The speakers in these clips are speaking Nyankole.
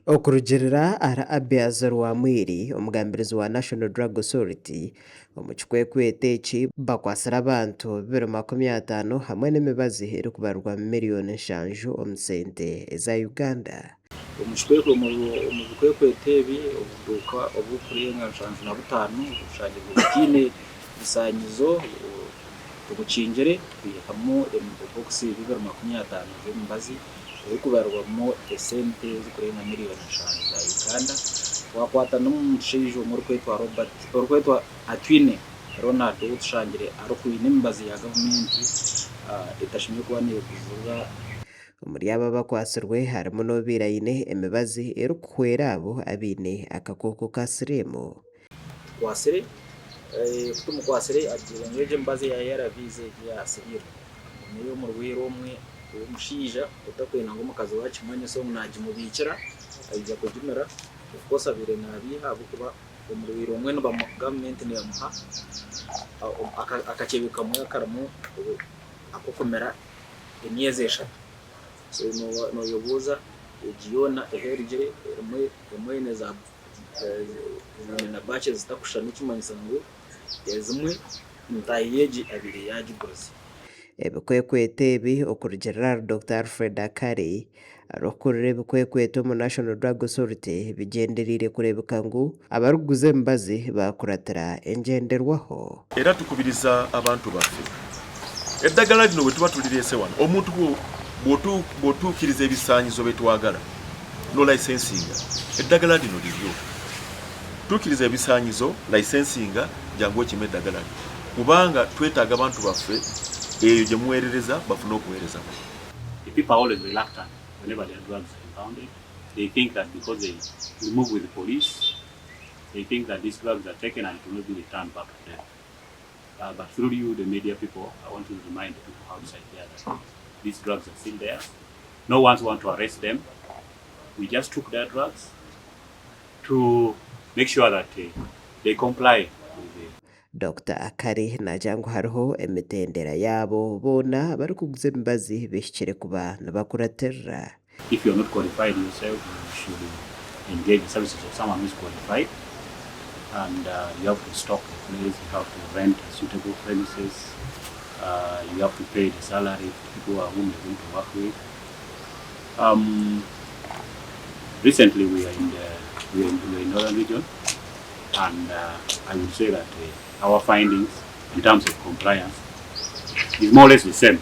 Okurugiirira ahari Abiaz Rwamwiri, omugambirizi wa National Drug Authority, omu kikwekweto eki bakwatsire abantu 250 hamwe n'emibazi erikubarirwa miriyoni nshanju omu sente eza Uganda. Omu bikwekweto ebi, obuduuka oburikurenga 75 bushangirwe butaine bisaanyizo tubukingire twihamu ebokisi 250 z'emibazi erikubarirwamu esente ezirikurenga miriyoni nshanju za Uganda. Twakwata n'omushaija omwe orikwetwa Robert orikwetwa Atwine Ronald ou tushangire arikwine emibazi ya gavumenti etashemereire kuba neeguzibwa. Omuri abo abakwatsirwe harimu n'obaire aine emibazi erikuhwera abo abaine akakooko ka siriimu. Tukwatsire, ku tumukwatsire atugire ngu egyo emibazi eya ARVs egyo eya siriimu n'ey'omurwaire omwe ow'omushaija otakwenda ngu omukazi we akimanye so ngu naagimubiikira aija kugimira. Of course abaire naabiiha ahabw'okuba omurwaire omwe gavumenti neemuha akakyebe kamwe akarimu ak'okumira emyezi eshatu. So noyebuuza egi yoona ahu erugire erimu emwe eine za eine na batches zitakushushana ekimanyisa ngu ezimwe ntaahi y'egi abaire yaagigurize. Ebikwekweto ebi okurugiirira ahari Dokita Alfred Akari, arikukurira ebikwekweto omu National Drug Authority bigyendereire kureebeka ngu abarikuguza emibazi baakuratira engyenderwaho. Era tukubiriza abantu baffe, eddagala lino bwetuba tulireese wano, omuntu bw'otuukiriza ebisaanyizo byetwagala no licensinga, eddagala lino liryo. Tuukiriza ebisaanyizo, licensinga, jangu okime eddagala lyo kubanga twetaaga abantu baffe eyo gye muweerereza bafune okuweereza kuno. The people are always reluctant whenever their drugs are impounded, they think that because they remove with the police, they think that these drugs are taken and it will not be returned back to them. Uh, but through you, the media people, I want to remind the people outside there that these drugs are still there. No one's want to arrest them. We just took their drugs to make sure that uh, they comply with the Dokita Akari naagira ngu hariho emitendera yaabo boona abarikuguza emibazi bahikire kuba nibakuratirira. If you are not qualified yourself, you should engage the services of someone who is qualified and uh, you have to stock the place, you have to rent suitable premises, uh, you have to pay the salary to people whom you're going to work with. Um, recently we are in the we are in, we are in northern region and I would say that our findings in terms of compliance is more or less the same.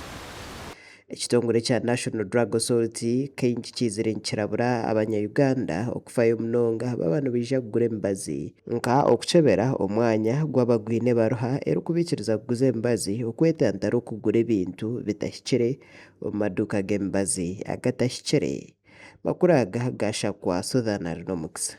Ekitongore kya National Drug Authority kaingi kiizire nikirabura abanya-Uganda okufayo munonga baaba nibaija kugura emibazi nka okukyebera omwanya gw'abagwine ebaruha erikubaikiriza kuguza emibazi okwetantara okugura ebintu bitahikire omu maduuka g'emibazi agatahikire. Makuru aga gashakwa Sudhan Arinomukisa.